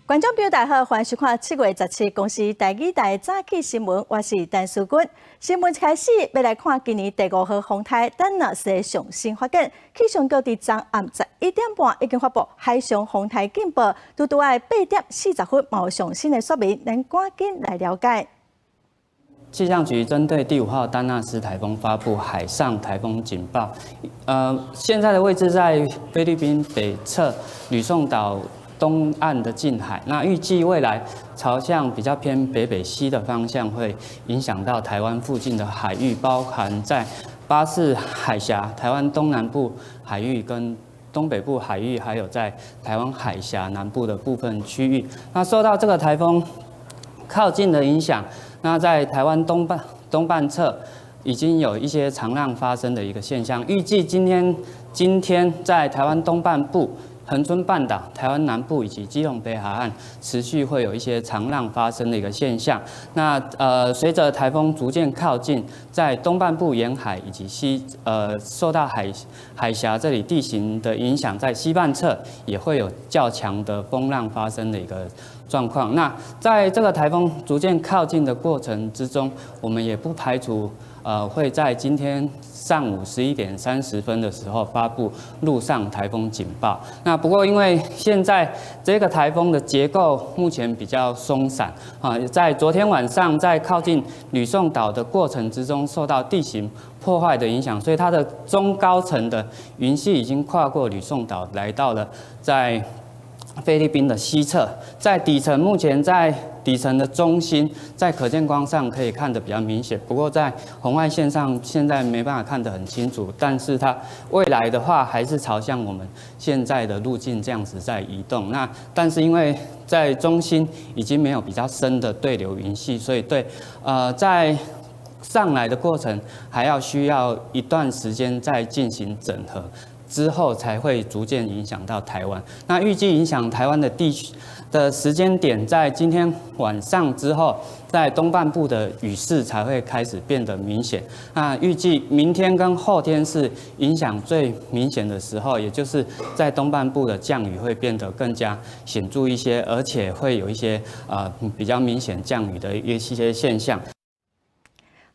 觀眾朋友大家好，歡迎收看7月17公視台語台早起新聞，我是陳淑君。新聞一開始，欲來看今年第五號風颱丹娜絲的上新發展。氣象局佇昨暗11點半已經發布海上風颱警報，拄拄仔8點40分嘛有上新的說明，咱趕緊來了解。氣象局針對第五號丹娜絲颱風發布海上颱風警報。現在的位置在菲律賓北側呂宋島東岸的近海，那預計未來朝向比較偏北北西的方向，會影響到台灣附近的海域，包含在巴士海峽、台灣東南部海域跟東北部海域，還有在台灣海峽南部的部分區域。那受到這個颱風靠近的影響，那在台灣東半側已經有一些長浪發生的一個現象。預計今天在台灣東半部、恆春半島、台灣南部以及基隆北海岸持續會有一些長浪發生的一個現象。那隨着颱風逐漸靠近，在東半部沿海以及西受到海峽這裡地形的影響，在西半側也會有較強的風浪發生的一個狀況。那在這個颱風逐漸靠近的過程之中，我們也不排除會在今天上午11點30分的時候發布陸上颱風警報。那不過因為現在這個颱風的結構目前比較鬆散啊，在昨天晚上在靠近呂宋島的過程之中，受到地形破壞的影響，所以它的中高層的雲系已經跨過呂宋島，來到了在菲律賓的西側，在底層目前在底層的中心，在可見光上可以看得比較明顯，不過在紅外線上現在沒辦法看得很清楚。但是它未來的話，還是朝向我們現在的路徑這樣子在移動。那但是因為在中心已經沒有比較深的對流雲系，所以對在上來的過程還要需要一段時間再進行整合，之後才會逐漸影響到台灣。那預計影響台灣的地區的時間點，在今天晚上之後，在東半部的雨勢才會開始變得明顯。那預計明天跟後天是影響最明顯的時候，也就是在東半部的降雨會變得更加顯著一些，而且會有一些比較明顯降雨的一些現象。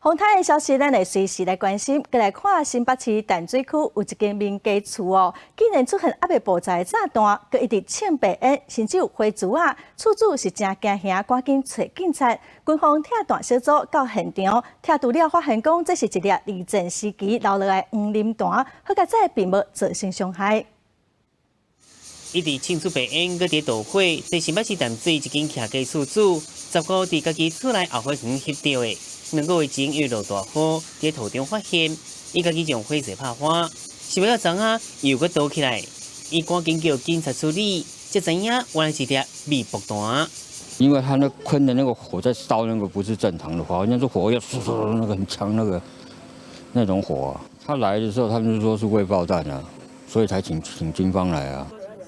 風颱的消息，咱會隨時來關心。閣來看新北市淡水區有一間民家厝哦，竟然出現猶未爆炸的炸彈，閣一直衝白煙，甚至有火珠仔。厝主是誠驚嚇，趕緊揣警察。軍方拆彈小組到現場拆除了，發現講這是一粒二戰時期留落來黃磷彈，好佳哉並無造成傷害。一直衝出白煙，閣佇著火。這新北市淡水一間徛家厝主，15佇家己厝內後花園翕著的。2個月前因為落大雨，佇土中發現，伊家己將火勢拍花，想欲到昨昏又閣著起來，伊趕緊叫警察處理，才知影原來是粒未爆彈。因為他那噴的那個火在燒，那個不是正常的火，好像是火藥，嗖嗖那個很強那個那種火啊。他來的時候，他們就說是未爆彈啊，所以才請軍方來啊。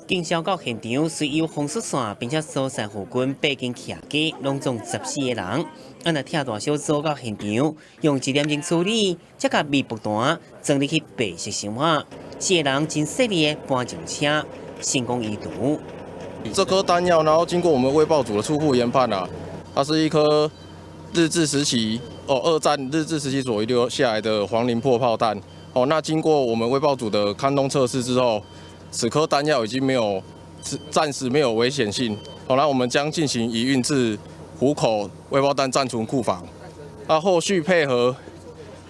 警消到現場，隨有封鎖線，並且疏散附近八間徛家，攏總14個人。啊，若拆彈小組到現場，用一點鐘處理，才共未爆彈裝入去白色箱仔。四個人真順利的搬上車，成功移除。這顆彈藥，然後經過我們衛爆組的初步研判啊，它是一顆日治時期哦，二戰日治時期所遺留下來的黃磷破炮彈。哦，那經過我們衛爆組的勘動測試之後，此顆彈藥已經沒有，暫時沒有危險性。好，那我們將進行移運至湖口未爆彈暫存庫房。那後續配合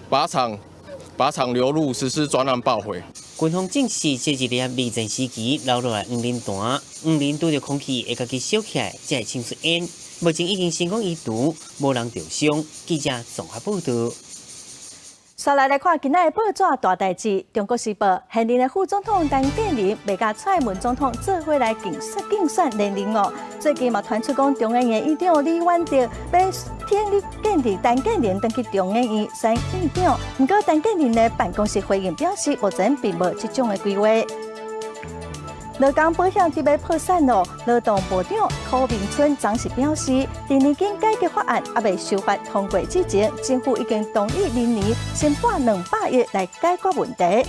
靶場流入實施專案爆毀。軍方證實，這一粒二戰時期留落來黃磷彈，黃磷拄著空氣會家己燒起來，才會衝出煙。目前已經成功移除，無人著傷。記者綜合報道。紲來看今仔的報紙大代誌。中國時報，現任的副總統陳建仁欲佮蔡英文總統做伙來競選連任哦。最近嘛傳出講，中研院院長李遠哲欲挺李建仁、陳建仁轉去中研院選院長。毋過陳建仁的辦公室回應表示，目前並無這種的規劃。勞工保險準備破產咯，勞動部長許明春昨時表示，佇年金改革法案猶未修法通過之前，政府已經同意明年先撥200億來解決問題。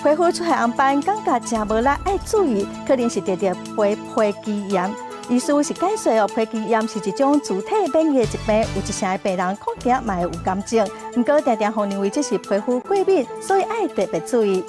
皮膚出現紅斑，感覺誠無力，愛注意，可能是得著皮肌炎。醫師是解說哦，皮肌炎是一種自體免疫的疾病，有一成的病人可能嘛會有癌症。毋過定定予認為這是皮膚過敏，所以愛特別注意。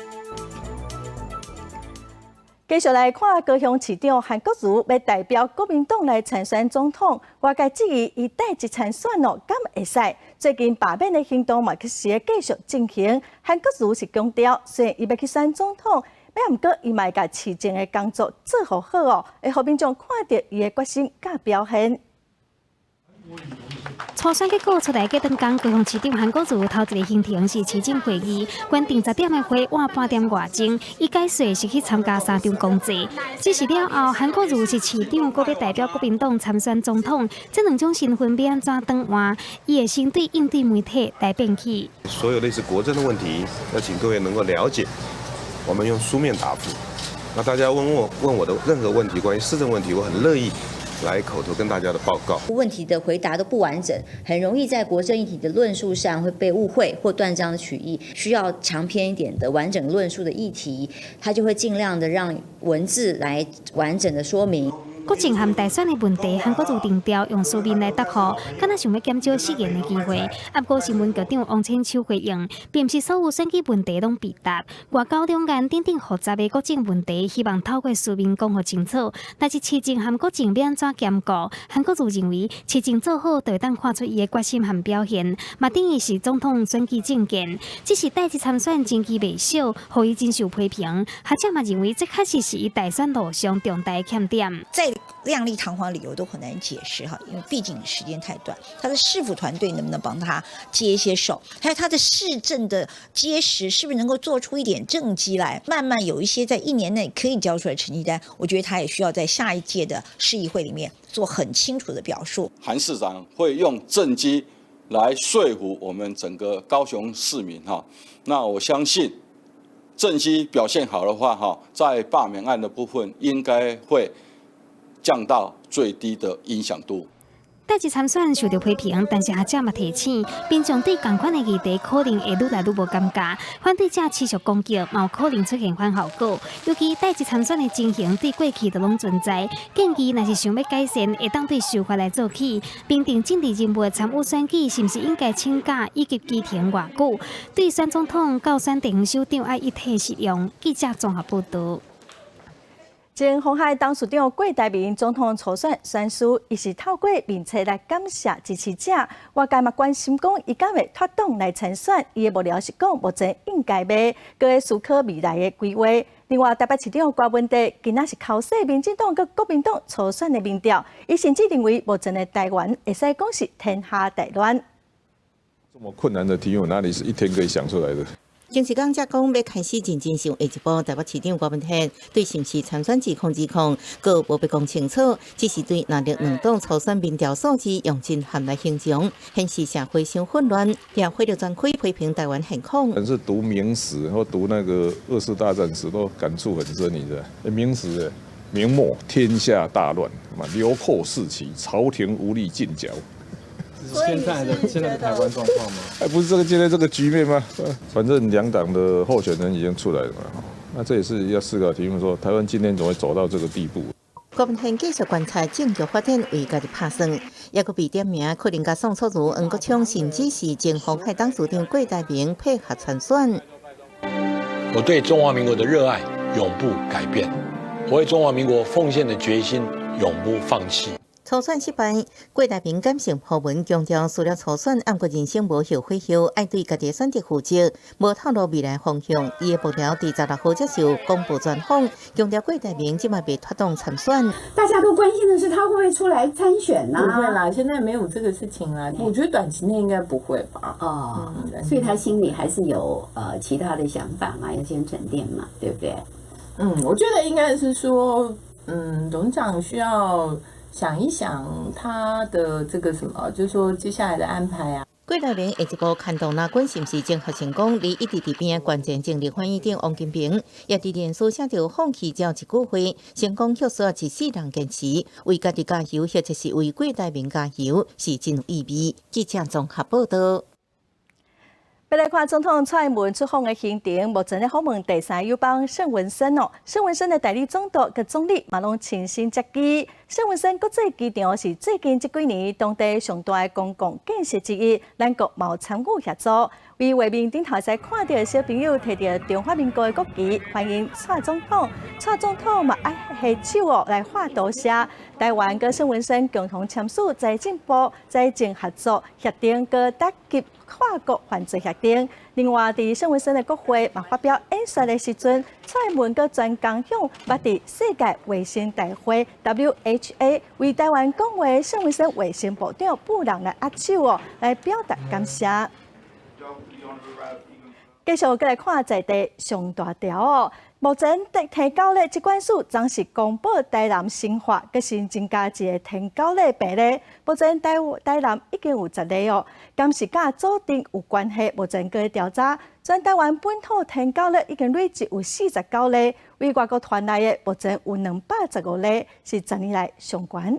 繼續來看高雄市長韓國瑜欲代表國民黨來參選總統，外界質疑伊帶職參選哦，敢會使？最近罷免的行動嘛，閣是繼續進行。韓國瑜是強調，雖然伊欲去選總統，毋過伊嘛會共市政的工作做予好哦，會予民眾看著伊的決心佮表現。初選結果出來，隔頓工，高雄市長韓國瑜頭一个行程是市政會議，原定10點的會晚半點外鐘，伊改說是去參加三場公祭。只是了後，韓國瑜是市長，閣欲代表國民黨參選總統，這兩種身份欲按怎轉換？伊會先對應對媒體來變去。所有類似國政的問題，要請各位能夠了解，我們用書面答覆。那大家問我的任何問題，關於市政問題，我很樂意來口頭跟大家的報告。問題的回答都不完整，很容易在國政議題的論述上會被誤會或斷章取義。需要長篇一點的完整論述的議題，他就會盡量的讓文字來完整的說明。國政和大選的問題，韓國瑜定調用書面來答覆，敢若想欲減少失言的機會。毋過新聞局長王千秋回應，並毋是所有選舉問題攏必答。外交兩岸等等複雜的國政問題，希望透過書面講予清楚。但是市政和國政欲按怎兼顧？韓國瑜認為市政做好，就會當看出伊的決心和表現，嘛等於是總統選舉政見。只是帶職參選爭議袂少，予伊真受批評。學者嘛認為，這確實是伊大選路上重大的欠點。再靚麗堂皇理由都很難解釋哈，因為畢竟時間太短。他的市府團隊能不能幫他接一些手？還有他的市政的結實，是不是能夠做出一點政績來？慢慢有一些在一年內可以交出來成績單，我覺得他也需要在下一屆的市議會裡面做很清楚的表述。韓市長會用政績來說服我們整個高雄市民哈，那我相信政績表現好的話哈，在罷免案的部分應該會降到最低的影響度。帶職參選受著批評，但是學者嘛提醒，民眾對仝款的議題可能會愈來愈無感覺，反對者持續攻擊，嘛有可能出現反效果。尤其帶職參選的情形對過去都攏存在，建議若是想欲改善，會當對修法來做起。評定政治人物參與選舉，是毋是應該請假以及期程偌久？對選總統到選地方首長愛一體適用。記者綜合報導。前鴻海董事長郭台銘總統初選選輸，伊是透過面冊來感謝支持者。外界嘛關心講，伊敢會脫黨來參選？伊的幕僚是講，目前應該袂，閣會思考未來的規劃。另外，台北市長柯文哲今仔是剾洗民進黨佮國民黨初選的民調，伊甚至認為目前的台灣會使講是天下大亂。這麼困難的題目，哪裡是一天可以想出來的？前一工才講欲開始認真想下一步，台北市長柯文哲對是毋是參選2020，閣無欲講清楚，只是對藍綠兩黨初選民調數字用震撼來形容，顯示社會傷混亂，也火力全開批評台灣現況。但是讀明史或讀那個二次大戰史都感觸很深，你知道？明史明末天下大亂，嘛流寇四起，朝廷無力進剿。現在的台灣狀況嗎？哎，不是這個現在這個局面嗎？反正兩黨的候選人已經出來了嘛，那這也是要思考題目，說台灣今天怎麼會走到這個地步？郭文天繼續觀察政局發展，為家己拍算，抑閣被點名可能共宋楚瑜、黃國昌，甚至是前鴻海董事長郭台銘配合參選。我對中華民國的熱愛永不改變，我為中華民國奉獻的決心永不放棄。初選失敗，郭台銘感性鋪文強調，輸了初選，毋過人生無後悔藥，愛對家己的選擇負責，無透露未來方向。伊的幕僚佇16號接受廣播專訪，強調郭台銘這擺袂脫黨參選。大家都關心的是他會不會出來參選呢？不會啦，現在沒有這個事情啦。我覺得短期內應該不會吧。哦，所以他心裡還是有其他的想法嘛，要先沉澱嘛，對不對？嗯，我覺得應該是說，董事長需要想一想他的這個什麼，就是說接下來的安排啊。郭台銘下一步牽動藍軍是毋是整合成功？而一直佇邊的關鍵政立法院長王金平，也佇臉書寫著放棄只有一句話，成功卻需要一世人堅持，為家己加油，或者是為郭台銘加油，是真有意味。記者綜合報導。欲來看總統蔡英文出訪的行程，目前咧訪問第三友邦聖文森哦。聖文森的代理總督佮總理嘛攏親身接機。聖文森國際機場是最近這幾年當地上大的公共建設之一，咱國嘛有參與協助。佇畫面頂頭會使看著小朋友提著中華民國的國旗，歡迎蔡總統。蔡總統嘛愛下手哦來畫多謝。台灣佮聖文森共同簽署財政部財政合作協定，佮打擊跨國犯罪協定。另外，佇聖文森的國會嘛發表演說的時陣，蔡英文閣專工向捌佇世界衛生大會 WHA 為台灣講話聖文森衛生部長布朗來握手哦，來表達感謝。繼續閣來看在地上大條哦。目前天狗咧，疾管署昨時公布台南新化閣新增加一个天狗咧病例。目前台南已經有10例哦，敢是佮祖鎮有關係？目前閣調查，全台灣本土天狗咧已經累計有49例，對外國傳來的目前有215例，是10年來上懸。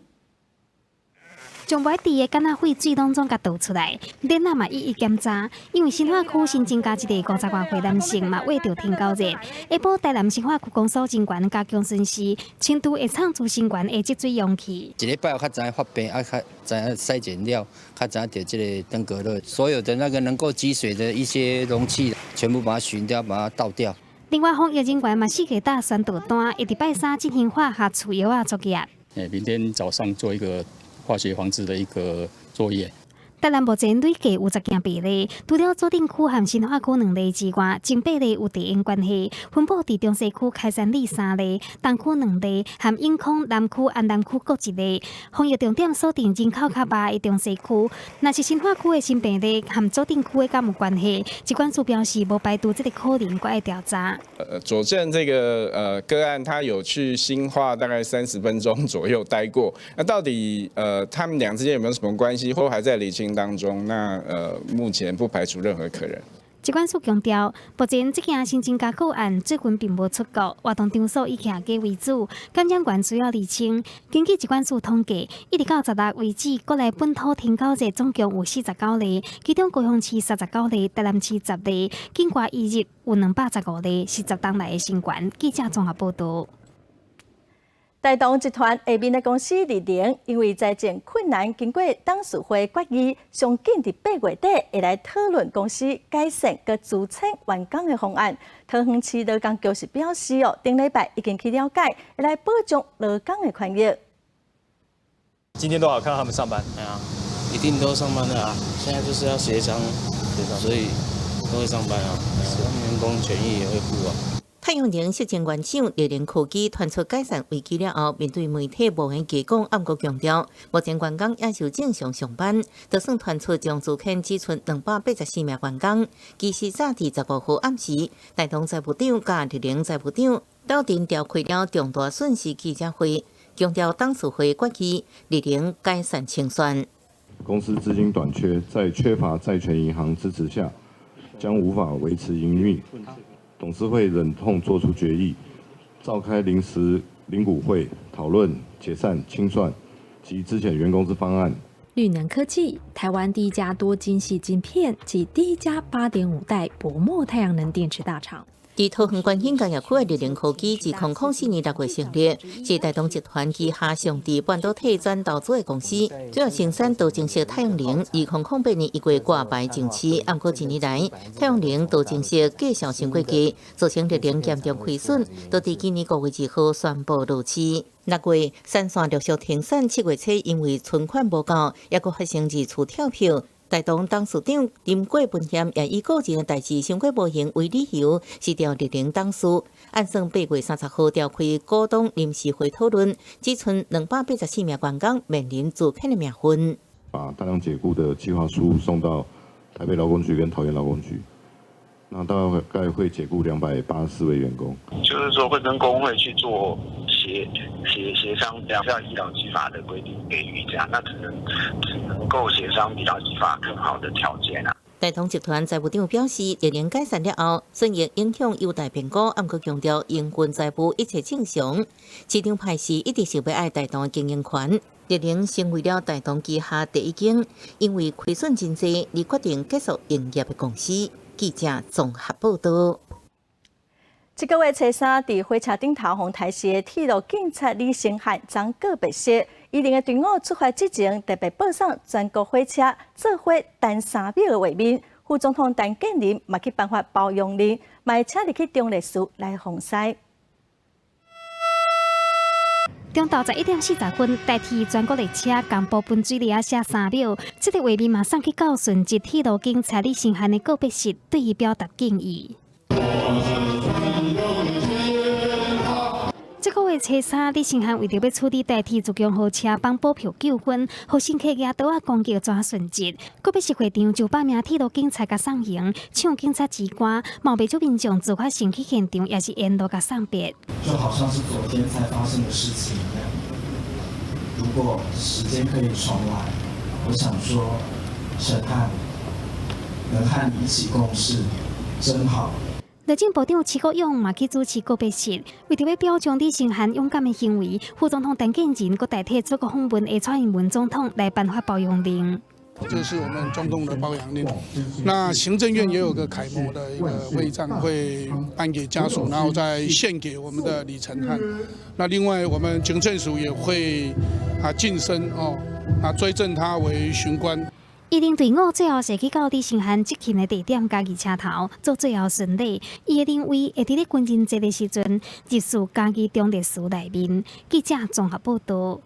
將無愛治的矸仔廢水攏總共倒出來，電仔嘛一一檢查。因為新化區新增加一个50外歲男性嘛，罹著天狗熱。下晡台南新化區公所人員佮姜順士清除會藏孳生源的積水容器。一禮拜較知影發病，啊，較知影篩檢了，較知影著這个登革熱。所有的那個能夠積水的一些容器，全部把它巡掉，把它倒掉。另外，防疫人員嘛四界打宣導單，會佇拜三進行化學除藥仔作業。明天早上做一個化學防治的一個作業。台南目前累計有10件病例，除了祖鎮區和新化區兩例之外，前八例有地緣關係，分布佇中西區開山里三例，東區兩例，和永康南區、安南區各一例。防疫重點鎖定人口較密的中西區，若是新化區的新病例和祖鎮區的敢有關係？疾管署表示無排除這个可能，閣愛調查。佐證這個個案，他有去新化大概30分鐘左右待過，那到底他們倆之間有沒有什麼關係，或還在釐清當中？那目前不排除任何可能。疾管署強調，目前這件新增加個案最近並無出國，活動場所以徛家為主，感染源需要釐清。根據疾管署統計，一直到16為止，國內本土天狗熱總共有49例，其中高雄市39例，台南市10例，境外移入有215例，是10冬來的新懸。記者綜合報導。大同集團下面的公司麗能，因為財政困難，經過董事會決議，上緊佇8月底會來討論公司解散佮資遣員工的方案。桃園市勞工局是表示哦，頂禮拜已經去了解，會來保障勞工的權益。今天都好看到他們上班，對啊，一定都上班的啊。現在就是要協商，所以都會上班啊。員工權益也會顧啊。太陽能矽晶圓廠麗能科技傳出解散危機了後，面對媒體無閒加講，毋過強調，目前員工也是正常上班。就算傳出將資遣只賰284名員工，其實早佇15號暗時，大同財務長佮麗能財務長鬥陣召開了重大訊息記者會，強調董事會決議麗能解散清算。公司資金短缺，在缺乏債權銀行支持下，將無法維持營運。董事會忍痛作出決議，召開臨時臨股會，討論解散清算及資遣員工之方案。綠能科技，台灣第一家多晶矽晶片及第一家8.5代薄膜太陽能電池大廠。佇桃園關興工業區的麗能科技自2004年6月成立，是大同集團旗下上佇半導體轉投資的公司，主要生產多晶矽太陽能。2008年一月掛牌上市，毋過一年來太陽能多晶矽價數傷過低，造成麗能嚴重虧損，導致今年5月2號宣布落市。6月三線陸續停產，7月初因為存款無夠，猶閣發生二次跳票。大同董事長林郭文賢也以個人的代誌傷過無閒為理由，辭掉麗能董事。按算8月30號召開股東臨時會討論，只賰284名員工面臨資遣的命運。把大量解雇的計劃書送到台北勞工局跟桃園勞工局，那大概會解雇284位員工。就是說會跟工會去做協商，兩項依勞基法的規定給予這樣，那只能夠協商比勞基法更好的條件啊。大同集團財務長表示，麗能解散了後，損益影響有待評估，毋過強調營運財務一切正常。市場派是一直想欲愛大同的經營權，麗能成為了大同旗下第一間因為虧損真濟而決定結束營業的公司。記者綜合報道。這個月初三，佇火車頂頭予台視的鐵路警察李承翰昨告別式，伊人的隊伍出發之前，特別播送全國火車做伙等3秒的畫面。副總統陳建仁嘛去頒發包容令，嘛會請入去中坜市來奉師。中晝11點40分，台鐵全國列車公布分水嶺寫3秒，這個畫面嘛送去到殉職鐵路警察李承翰的告別式，對伊表達敬意。這個月初三，李承翰為著欲處理台鐵自強號車幫補票糾紛，予乘客舉刀仔攻擊怎殉職。告別式會場就百名鐵路警察共送行，唱警察之歌，嘛有袂少民眾自發性去現場，也是沿路共送別。就好像是昨天才發生的事情一樣。如果時間可以重來，我想說，承翰能和你一起共事，真好。內政部長徐國勇嘛去主持告別式，為著欲表彰李承翰勇敢的行為，副總統陳建仁閣代替出國訪問的蔡英文總統來頒發包容令。這是我們總統的包養令。那行政院也有個楷模的一個徽章，會頒給家屬，然後再獻給我們的李承翰。那另外，我們警政署也會晉升哦，追贈他為巡官。伊領隊伍最後踅去到李承翰執勤的地點，嘉義車頭做最後巡禮。伊會認為會佇咧軍人節的時陣，入駐嘉義中坜市內面。記者綜合報道。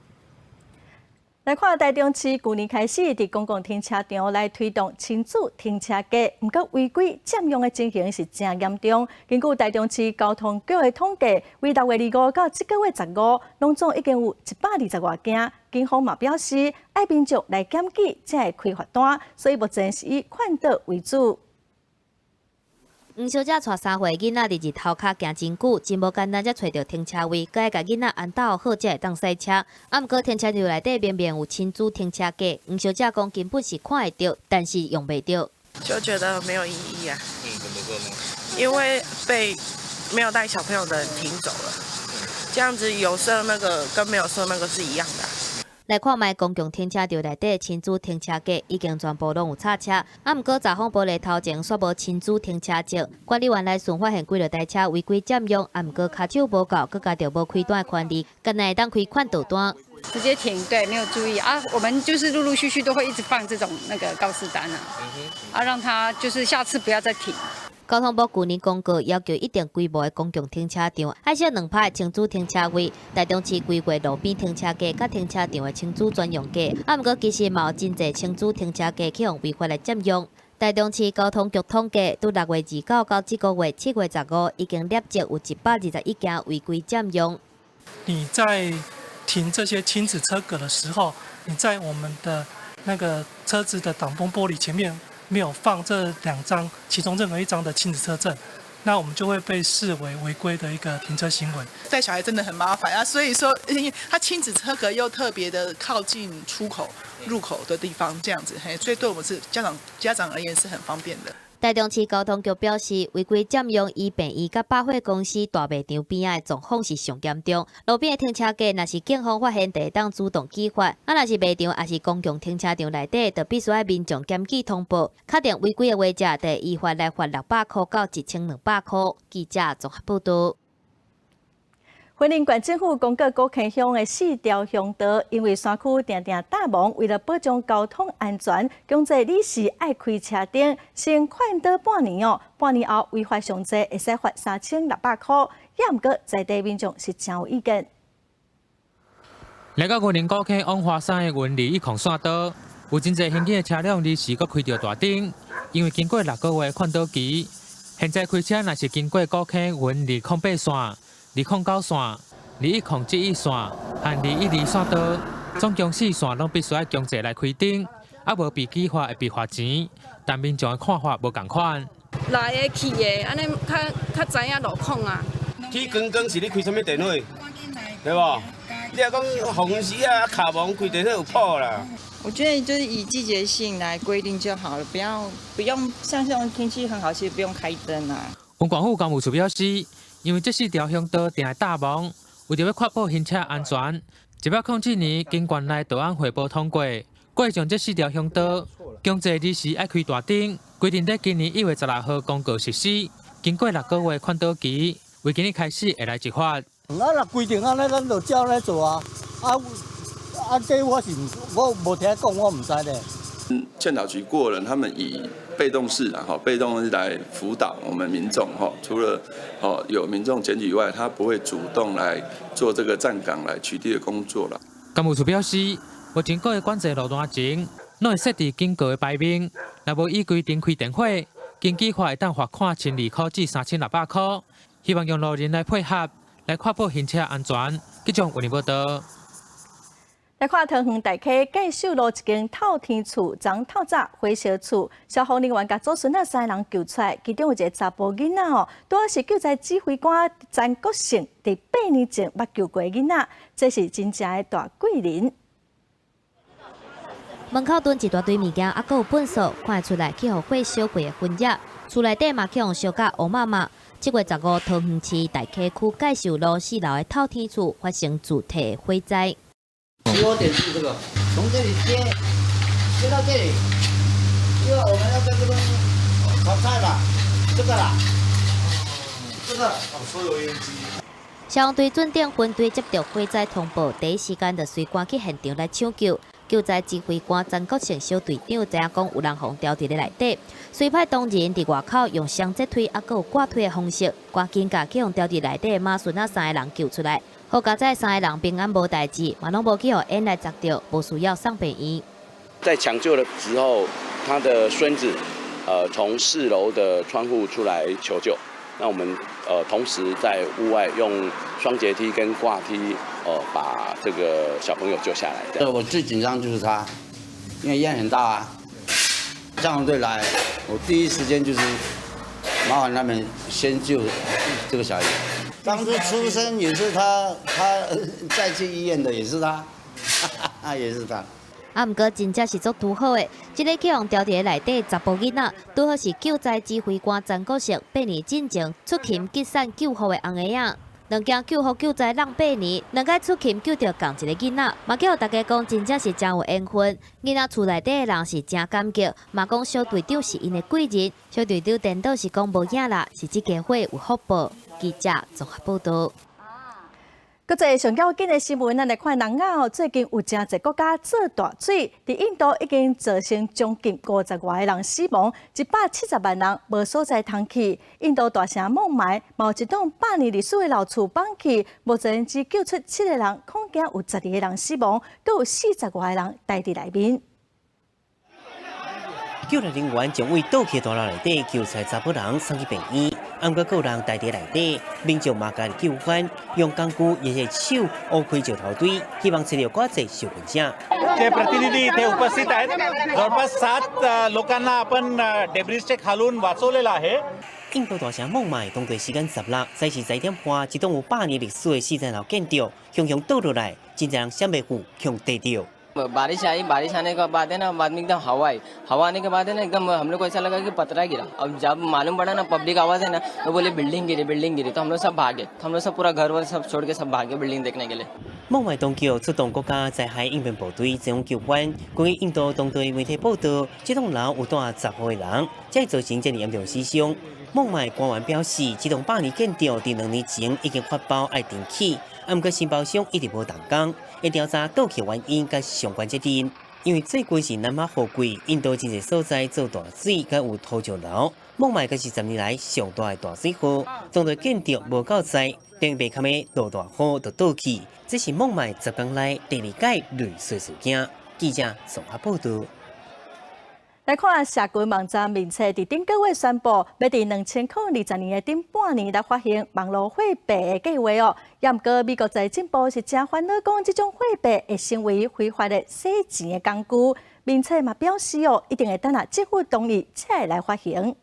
來看台中市，舊年開始佇公共停車場來推動親子停車格，毋過違規佔用的情形是誠嚴重。根據台中市交通局的統計，為6月25到這個月15，攏總已經有120外件。警方嘛表示，愛民眾來檢舉才會開罰單，所以目前是以勸導為主。黃小姐帶3歲囡仔佇日頭跤行真久，真無簡單才揣著停車位，閣愛共囡仔安搭好才會當駛車。啊，毋過停車場內底明明有親子停車格，黃小姐講根本是看會著，但是用袂著，就覺得沒有意義啊。怎麼說呢？因為被沒有帶小朋友的人停走了，這樣子有設那個跟沒有設那個是一樣的。來看覓公共停車場內底親子停車格已經全部攏有插車，啊，毋過閘風玻璃頭前煞無親子停車證。管理員來巡發現幾落台車違規佔用，啊，毋過跤手無夠，閣加著無開單的權利，干焦會當開勸導單。直接停，對，沒有注意啊。我們就是陸陸續續都會一直放這種那個告示單啊，啊，讓他就是下次不要再停。交通部舊年公告要求一定規模的公共停車場愛設兩排親子停車位，台中市規劃路邊停車格佮停車場的親子專用格，啊，毋過其實嘛有真濟親子停車格去予違法來佔用。台中市交通局統計，對6月29到這個月7月15，已經累積有121件違規佔用。你在停這些親子車格的時候，你在我們的那個車子的擋風玻璃前面，沒有放這兩張，其中任何一張的親子車證，那我們就會被視為違規的一個停車行為。帶小孩真的很麻煩啊，所以說，因為他親子車格又特別的靠近出口、入口的地方，這樣子，嘿，所以對我們是家長而言是很方便的。台中市交通局表示，違規佔用醫病院佮百貨公司大賣場邊仔的狀況是上嚴重。路邊的停車格，若是警方發現，就會當主動舉發；啊，若是賣場抑是公共停車場內底，就必須愛民眾檢舉通報。確定違規的話者，就會依法來罰600箍到1200箍。記者綜合報道。雲林縣政府公告古坑鄉的四條鄉道，因為山區定定搭雺，為了保障交通安全，強制你是愛開車燈，先勸導半年哦，半年後違法上濟會使罰3600箍。也毋過在地民眾是誠有意見。來到雲林古坑往華山的雲林一控線道，有真濟行經的車輛臨時閣開著大燈，因為經過6個月勸導期，現在開車若是經過古坑雲208線、209線、2107線和212線道，總共4線攏必須愛強制來開燈，啊無被舉發會被罰錢。但民眾的看法無仝款。來的去的，按呢較知影路況啊。天光光是咧開啥物電火，對無？你若講紅時啊，卡雺開電火有譜啦。我覺得就是以季節性來規定就好了，不用像這種天氣很好，其實不用開燈啊。雲縣府交務處表示，因為這四條鄉道定會搭雺，為著欲確保行車安全，107年經縣內道安匯報通過，過將這四條鄉道強制臨時愛開大燈，規定佇今年1月16號公告實施，經過六個月勸導期，為今日開始會來執法。啊，若規定按呢，咱就照按呢做啊。啊啊，這我是我無聽講，我毋知咧。勸導局過了，他們以被動式啊，哈，被動式來輔導我們民眾，哈，除了哦有民眾檢舉以外，他不會主動來做這個站崗來取締的工作啦。工務處表示，目前各個管制路段前，攏會設置警告的牌面，若無依規定開電火，根據法會當罰款1200塊至3600塊。希望用路人來配合，來確保行車安全。記者為您報道。來看桃園大溪介壽路一間透天厝，昨透早火燒厝，消防人員共祖孫仔三个人救出來，其中有一个查埔囡仔哦，拄好是救災指揮官詹國勝佇8年前捌救過的囡仔，這是真正的大貴人。門口囤一大堆物件，猶閣有糞埽，看會出來去予火燒過的痕跡。厝內底嘛去予燒甲烏麻麻。7月15，桃園市大溪區介壽路四樓的透天厝發生自體火災。起火點是這個，從這裡接接到這裡，因為我們要在這邊炒菜嘛，這個啦，這個哦，抽油煙機。消防隊準點分隊接到火災通報，第一時間就隨趕去現場來搶救。救災指揮官曾國成小隊長知影講有人予牢佇咧內底，隨派同仁佇外口用雙節推猶閣有掛推的方式，趕緊共去予牢佇內底的媽孫仔三个人救出來。好佳哉三个人平安無代誌，嘛攏無去予煙來砸著，無需要送病院。在搶救的時候，他的孫子，從4樓的窗戶出來求救。那我們同時在屋外用雙節梯跟掛梯，把這個小朋友救下來。我最緊張就是他，因為煙很大啊。消防隊來，我第一時間就是麻煩他們先救這個小孩。當初出生也是他，他再去醫院的也是他，也是他。啊，毋過真正是足拄好的，這个去予牢佇咧內底查埔囡仔，拄好是救災指揮官曾國成8年進前出勤吉散救護的尪仔。兩件救護救災挵八年，兩擺出勤救著仝一个囡仔，嘛叫大家講真正是誠有緣分。囡仔厝內底的人是誠感激，嘛講小隊長是𪜶的貴人。小隊長顛倒是講無影啦，是這家伙有福報。記者綜合報道。閣一个上要緊的新聞，咱來看南亞哦，最近有誠濟國家做大水，佇印度已經造成將近50外个人死亡，170萬人無所在通去。印度大城孟買，嘛有一棟百年歷史的老厝崩去，目前只救出七个人，恐驚有12個人死亡，閣有40外个人呆佇內面。救援人員將位倒去大樓內底救出查某人送去病院，毋過閣有人呆佇內底，民眾嘛加入救援，用工具也是手挖開石頭堆，希望揣著閣濟受困者。 चे प्रतिनिधी इथे उपस्थित आहेत. जवळपास सात लोकांना आपण डेब्रिजच्या खालून वाचवलेलं आहे. 印度大城孟買當地時間16，早時10點半，一棟有百年歷史的四層樓建築，雄雄倒落來，真濟人閃袂赴，予硩著。 बारिश आई, बारिश आने के बाद है ना, बाद में एकदम हवा आई। हवा आने के बाद है ना, एकदम हम लोग को ऐसा लगा कि पतरा गिरा। अब जब मालूम पड़ा ना, पब्लिक आवाज है ना, तो बोले बिल्डिंग गिरी, बिल्डिंग गिरी, तो हम लोग सब भागे। तो हम लोग सब पूरा घर वर सब छोड़ के सब भागे बिल्डिंग देखने के लिए。孟買當局出動國家災害應變部隊前往救援。根據印度當地媒體報道，這棟樓有蹛10戶的人，才會造成這麼嚴重死傷。孟買官員表示，這棟百年建築佇2年前已經發包愛重起，毋過承包商一直無動工，會調查倒去原因佮相關責任。因為最近是南亞雨季，印度真濟所在做大水，佮有土石流。孟買閣是10年來上大的大水禍，當地建築無夠濟，等於袂堪的落大雨就倒去。這是孟買10工來第二擺類似事件。記者綜合報道。來看社群網站面冊，佇頂個月宣布，欲佇2020年的頂半年來發行網路貨幣的計畫哦。也毋過美國財政部是誠煩惱，講這種貨幣會成為非法的洗錢的工具。面冊嘛表示哦，一定會等下政府同意才會來發行。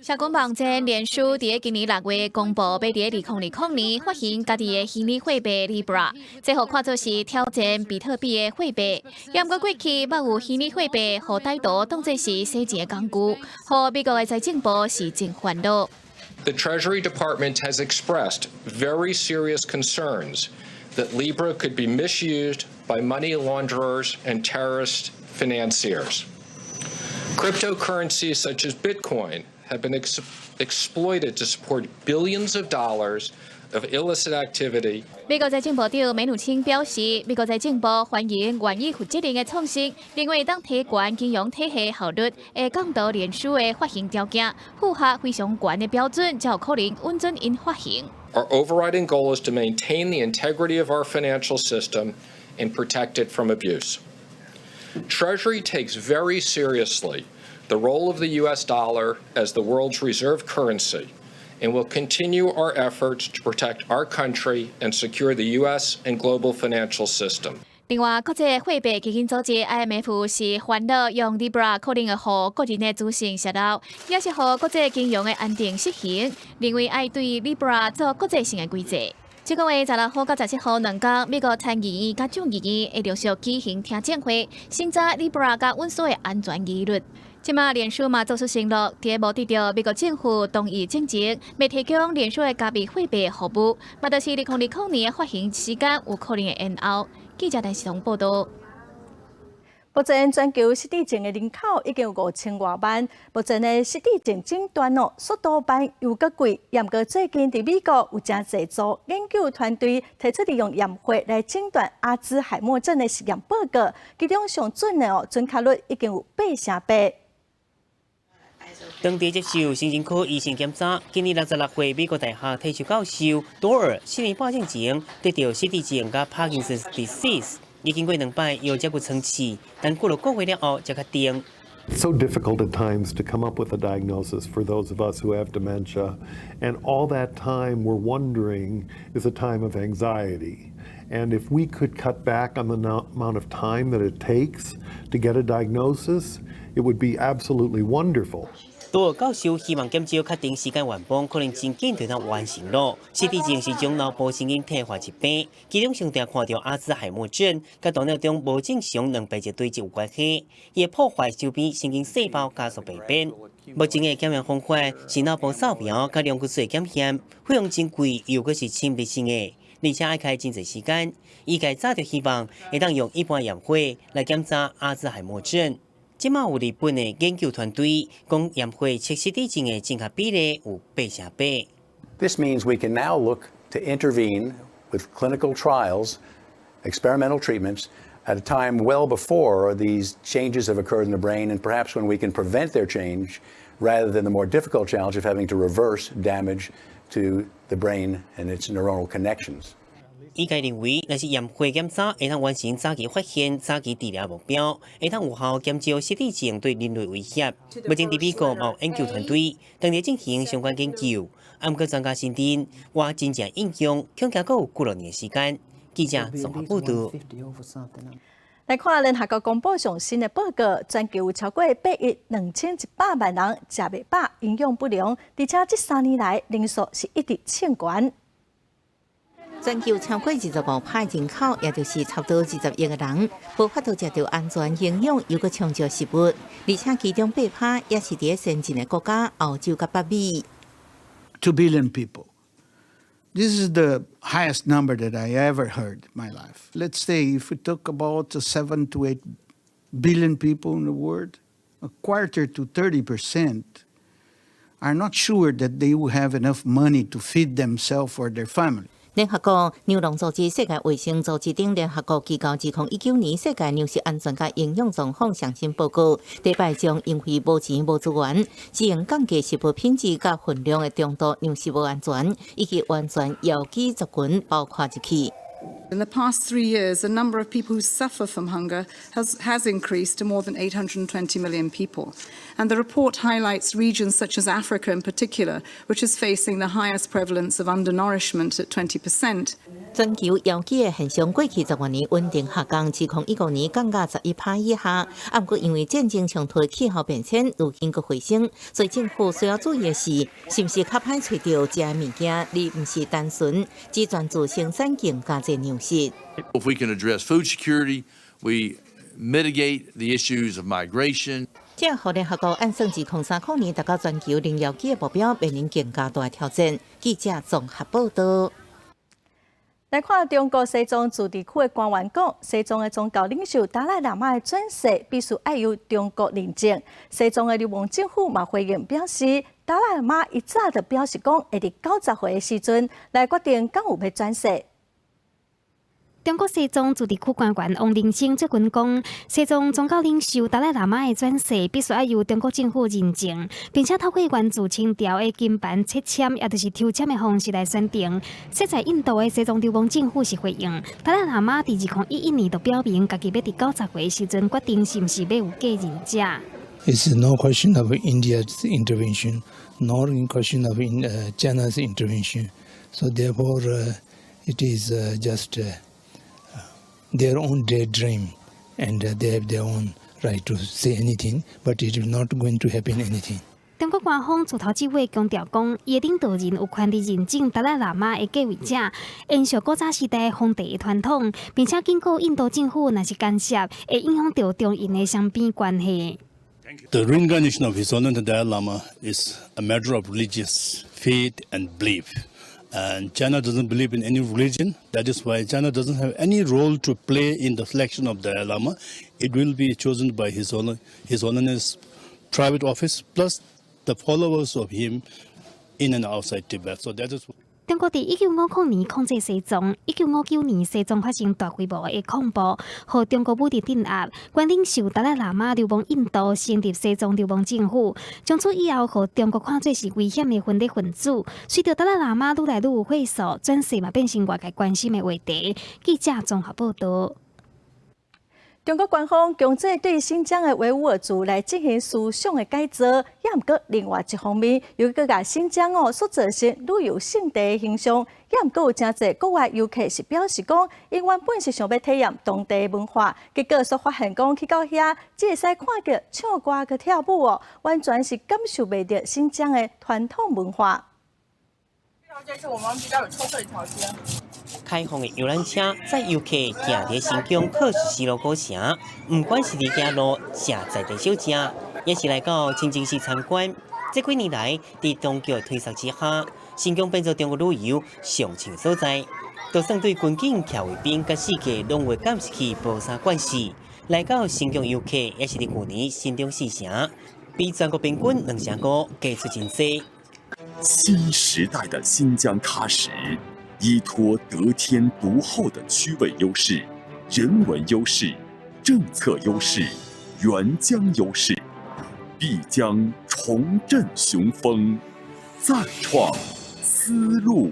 社群網站臉書佇今年6月公布，欲佇2020年發行家己的虛擬貨幣 Libra，這予看做是挑戰比特幣的貨幣。也毋過過去捌有虛擬貨幣予歹徒當做是洗錢的工具，予美國的財政部是真煩惱。 The Treasury Department has expressed very serious concerns that Libra could be misused by money launderers and terrorist financiers. Cryptocurrencies such as Bitcoin have been exploited to support billions of dollars of illicit activity. 美國財政部長梅努欽表示，美國財政部歡迎願意負責任的創新，認為當提懸金融體系效率，會降低臉書的發行條件，符合非常懸的標準，才有可能允准𪜶發行。 Our overriding goal is to maintain the integrity of our financial system and protect it from abuse. Treasury takes very seriously the role of the U.S. dollar as the world's reserve currency and will continue our efforts to protect our country and secure the U.S. and global financial system. 另外，國際貨幣基金組織 IMF 是煩惱用 Libra 可能會予個人的資訊洩露，也是予國際金融的安定失衡，認為愛對 Libra 做國際性的規制。這個月16號佮17號兩工，美國參議院佮眾議院會陸續舉行聽證會，審查 Libra 佮穩所的安全疑慮。這馬臉書嘛做出承諾，佇無得著美國政府同意進前，欲提供臉書的加密貨幣服務，嘛就是2020年的發行時間有可能會延後。記者陳世彤報道。目前全球失智症的人口已經有5000外萬。目前的失智症診斷哦，速度慢又閣貴。毋過最近佇美國有誠濟組研究團隊提出利用驗血來診斷阿茲海默症的實驗報告，其中上準的哦，準確率已經有8成8。當地接受神經科醫生檢查，今年66歲美國大學退休教授多爾4年半前得著失智症佮 Parkinson's disease，已經過兩擺藥才閣撐起，但過6個月了後才確定。 It's so difficult at times to come up with a diagnosis for those of us who have dementia, and all that time we're wondering is a time of anxiety. And if we could cut back on the amount of time that it takes to get a diagnosis, it would be absolutely wonderful. 多爾教授希望減少確定時間願望，可能真緊就當完成咯。失智症是一種腦部神經退化疾病，其中上常看著阿茲海默症，佮大腦中無正常蛋白質堆積有關係，會破壞周邊神經細胞，加速病變。目前的檢驗方法是腦部掃描佮量骨水檢驗，費用真貴，又閣是侵入性的，而且愛開真濟時間。醫界早就希望會當用一般驗血來檢查阿茲海默症。這馬有日本的研究團隊講，驗血測失智症的正確比例有8成8。 This means we can now look to intervene with clinical trials, experimental treatments at a time well before these changes have occurred in the brain, and perhaps when we can prevent their change rather than the more difficult challenge of having to reverse damage to the brain and its neuronal connections. 醫界認為，若是驗血檢查會當完成早期發現、早期治療目標，會當有效減少失智症對人類威脅。目前佇美國有研究團隊正佇進行相關研究，毋過專家認定，欲真正應用，恐驚閣有幾落年時間。記者綜合報道。來看聯合國公布上新的報告，全球有超過8億2100萬人食袂飽、營養不良，而且這3年來人數是一直衝懸。全球超過25%人口，也就是差不多20億個人，無法度食著安全、營養猶閣充足食物，而且其中8%也是佇先進的國家，歐洲佮北美。 2 billion people. This is the highest number that I ever heard in my life. Let's say if we talk about 7 to 8 billion people in the world, a quarter to 30% are not sure that they will have enough money to feed themselves or their family. 聯合國糧農組織、世界衛生組織等聯合國機構2019年世界糧食安全佮營養狀況上新報告，第一擺將因為無錢無資源，只能降低食物品質佮分量的中度糧食無安全，以及完全枵飢族群包括入去。 In the past 3 years, the number of people who suffer from hunger has increased to more than 820 million people. And the report highlights regions such as Africa in particular, which is facing the highest prevalence of undernourishment at 20%. 全球枵飢的現象過去10外年穩定下降，2015年降到11%以下。啊，毋過因為戰爭衝突、氣候變遷，如今閣回升，所以政府需要注意的是，是毋是較歹揣著食的物件，而毋是單純只專注生產更加濟糧食。 If we can address food security, we mitigate the issues of migration. 這予聯合國按算2030年達到全球零枵飢的目標，面臨更加大的挑戰。記者綜合報道。來看中國西藏自治區的官員講，西藏的宗教領袖達賴喇嘛的轉世必須愛由中國認證。西藏的流亡政府嘛回應表示，達賴喇嘛伊早就表示講，會佇90歲的時陣來決定敢有欲轉世。中國西藏自治區官員王靈生最近講，西藏宗教領袖達賴喇嘛的轉世必須愛由中國政府認證，並且透過源自清朝的金盤切籤，也就是抽籤的方式來選定。設在印度的西藏流亡政府是回應，達賴喇嘛佇2011年就表明，家己欲佇90歲時陣決定是毋是欲有繼任者。 It's no question of India's intervention, nor in question of China's intervention. So therefore, it is just their own daydream, and they have their own right to say anything, but it is not going to happen anything. 中國官方自頭至尾強調講，伊的領導人有權利認證達賴喇嘛的繼位者，延續古早時代皇帝的傳統，並且警告印度政府，若是干涉，會影響著中印的雙邊關係。 The reincarnation of His Holiness the Dalai Lama is a matter of religious faith and belief. And China doesn't believe in any religion. That is why China doesn't have any role to play in the selection of Dalai Lama. It will be chosen by His Holiness private office plus the followers of him in and outside Tibet. So that is 中國佇1950年控制西藏，1959年西藏發生大規模的抗暴，予中國武力鎮壓，懸領袖達賴喇嘛流亡印度，成立西藏流亡政府。從此以後，予中國看做是危險的分裂分子。隨著達賴喇嘛愈來愈有歲數，轉世嘛變成外界關心的話題。記者綜合報導。中國官方強制對新疆的維吾爾族來進行思想的改造，也毋過另外一方面，又閣共新疆哦塑造成旅遊勝地的形象，也毋過有誠濟國外遊客是表示講，𪜶原本是想欲體驗當地文化，結果煞發現講去到遐，只會使看著唱歌佮跳舞哦，完全是感受袂著新疆的傳統文化。這條街是我們比較有抽水條街。開放的遊覽車載遊客行佇新疆喀什絲路古城，毋管是佇行路食在地小食，抑是來到清真寺參觀。這幾年來，佇當局推捒之下，新疆變做中國旅遊上衝所在。就算對軍警、徛衛兵佮四界攏有監視器無啥關係，來到新疆遊客也是佇舊年新增四成，比全國平均2.5%加出真濟。新時代的新疆喀什，依託得天獨厚的區位優勢、人文優勢、政策優勢、援疆優勢，必將重振雄風，再創絲路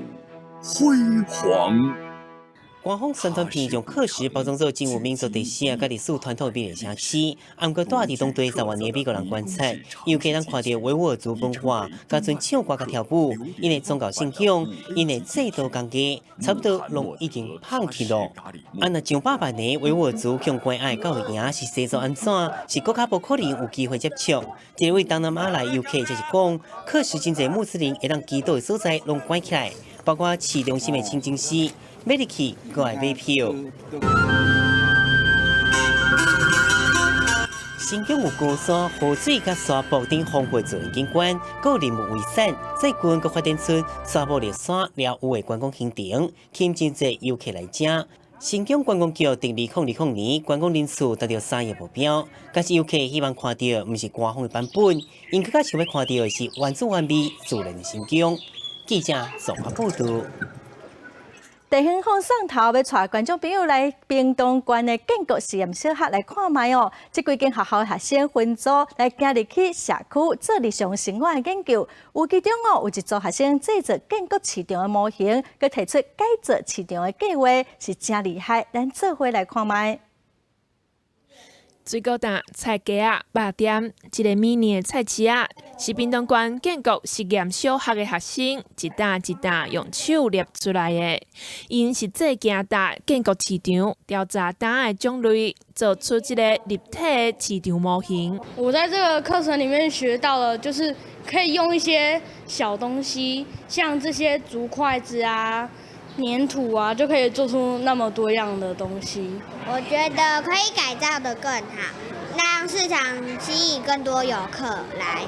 輝煌。官方宣傳片將喀什包裝做真有民族特色、佮歷史傳統的美麗城市，毋過住佇當地10萬的美國人觀察，遊客通看著維吾爾族文化，佮賰唱歌佮跳舞，𪜶的宗教信仰、𪜶的制度工藝，差不多攏已經放棄囉。啊，若上百萬的維吾爾族向關愛教育營是生做按怎，是閣較無可能有機會接觸。這位東南亞來遊客就是講，喀什真濟穆斯林會當祈禱的所在攏關起來，包括市中心的清真寺。欲入去，閣愛買票。新疆有高山、河水、佮沙漠等豐富自然景觀，閣有林木遺產。最近閣發展出沙漠獵山獵巫的觀光行程，吸引真濟遊客來遮。新疆觀光局佇2020年觀光人次達著3億目標，但是遊客希望看著毋是官方的版本，𪜶閣較想欲看著的是原汁原味自然的新疆。記者綜合報導。地方放送頭欲帶觀眾朋友來屏東縣的建國實驗小學來看覓哦。這幾間學校學生分組來行入去社區做日常生活的研究，有其中哦有一組學生製作建國市場的模型，閣提出改造市場的計劃，是誠厲害。咱做伙來看覓。水果檔、菜架仔、肉店，這个迷你的菜市仔，是屏東縣建國實驗小學的學生一擔一擔用手捏出來的。𪜶實際行踏建國市場，調查擔仔的種類，做出這个立體的市場模型。我在這個課程裡面學到了，就是可以用一些小東西，像這些竹筷子啊、黏土啊，就可以做出那麼多樣的東西。我覺得可以改造得更好，讓市場吸引更多遊客來。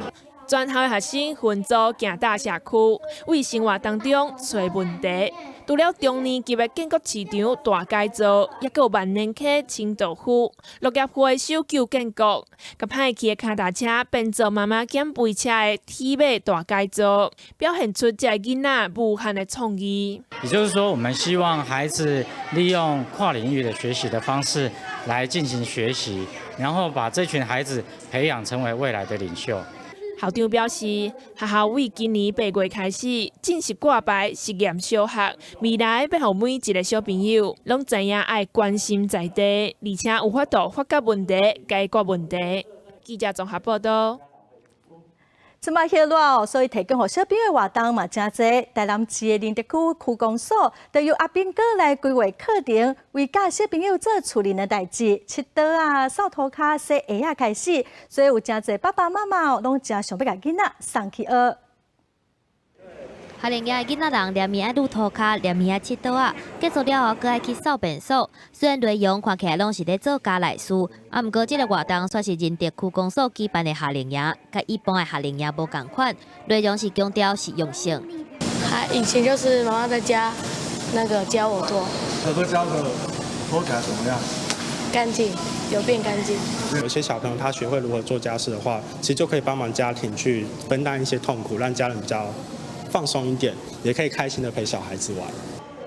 全校的學生分組行踏社區，為生活當中揣問題。除了中年級的建國市場大改造，抑閣有萬年溪清道夫、落葉回收救建國，共歹去的跤踏車變做媽媽減肥車的鐵馬大改造，表現出這个囡仔無限的創意。也就是說，我們希望孩子利用跨領域的學習的方式來進行學習，然後把這群孩子培養成為未來的領袖。校長表示，學校為今年8月開始正式掛牌實驗小學，未來欲予每一个小朋友攏知影愛關心在地，而且有法度發覺問題、解決問題。記者綜合報道。這擺熱熱哦，所以提供予小朋友的活動嘛誠濟。台南市的仁德區區公所，就由阿兵哥來規劃課程，為教小朋友做厝裡的代誌，拭桌仔、掃塗跤、洗鞋仔開始，所以有誠濟爸爸媽媽哦，攏誠想欲共囡仔送去學。夏令營的囡仔人連暝愛擼塗跤，連暝愛拭桌仔，結束了後，閣愛去掃便所。雖然內容看起來攏是咧做家內事，啊，毋過這个活動煞是仁德區公所舉辦的夏令營，佮一般的夏令營無仝款，內容是強調實用性。還以前就是媽媽在家那個教我做。哥哥教的拖起來怎麼樣？乾淨，有變乾淨。有些小朋友他學會如何做家事的話，其實就可以幫忙家庭去分擔一些痛苦，讓家人比較放鬆一點，也可以開心的陪小孩子玩。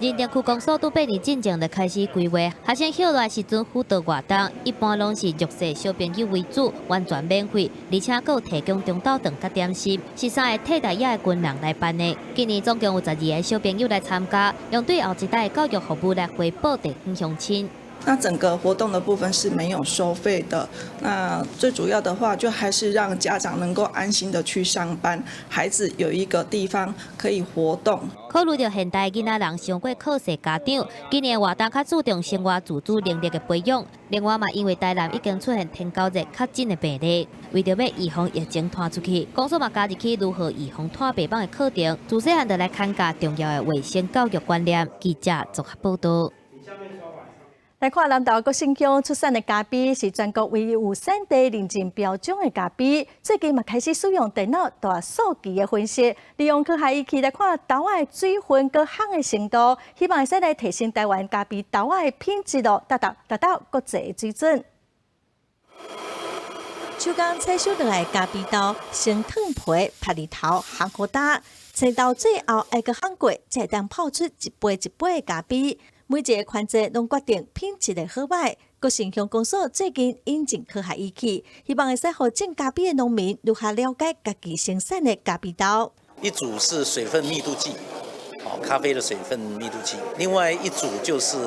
仁德區公所佇8年進前就開始規劃，學生歇熱時陣輔導活動，一般攏是弱勢小朋友為主，完全免費，而且閣有提供中晝頓佮點心，是三个替代役的軍人來辦的。今年總共有12个小朋友來參加，用對後一代的教育服務來回報地方鄉親。那整個活動的部分是沒有收費的。那最主要的話，就還是讓家長能夠安心的去上班，孩子有一個地方可以活動。考慮著現代囡仔人傷過靠勢家長，今年活動較注重生活自主能力的培養。另外嘛，因為台南已經出現天狗熱確診的病例，為著欲預防疫情傳出去，公所嘛加入去如何預防拖白蠓的課程，自細漢就來傳教重要的衛生教育觀念。記者綜合報道。來看南投國姓鄉出產的咖啡是全國唯一有產地認證標準的咖啡。最近嘛開始使用電腦大數據的分析，利用科學儀器來看豆仔的水分佮烘的程度，希望會使來提升台灣咖啡豆仔的品質哦，達到國際的水準。手工採收落來的咖啡豆，先褪皮、曬日頭、烘予焦，青豆最後愛閣烘過，才會當泡出一杯一杯的咖啡。每一个環節攏決定品質的好䆀。國姓鄉公所最近引進科學儀器，希望會使予種咖啡的農民愈較了解家己生產的咖啡豆。一組是水分密度計，哦，咖啡的水分密度計；另外一組就是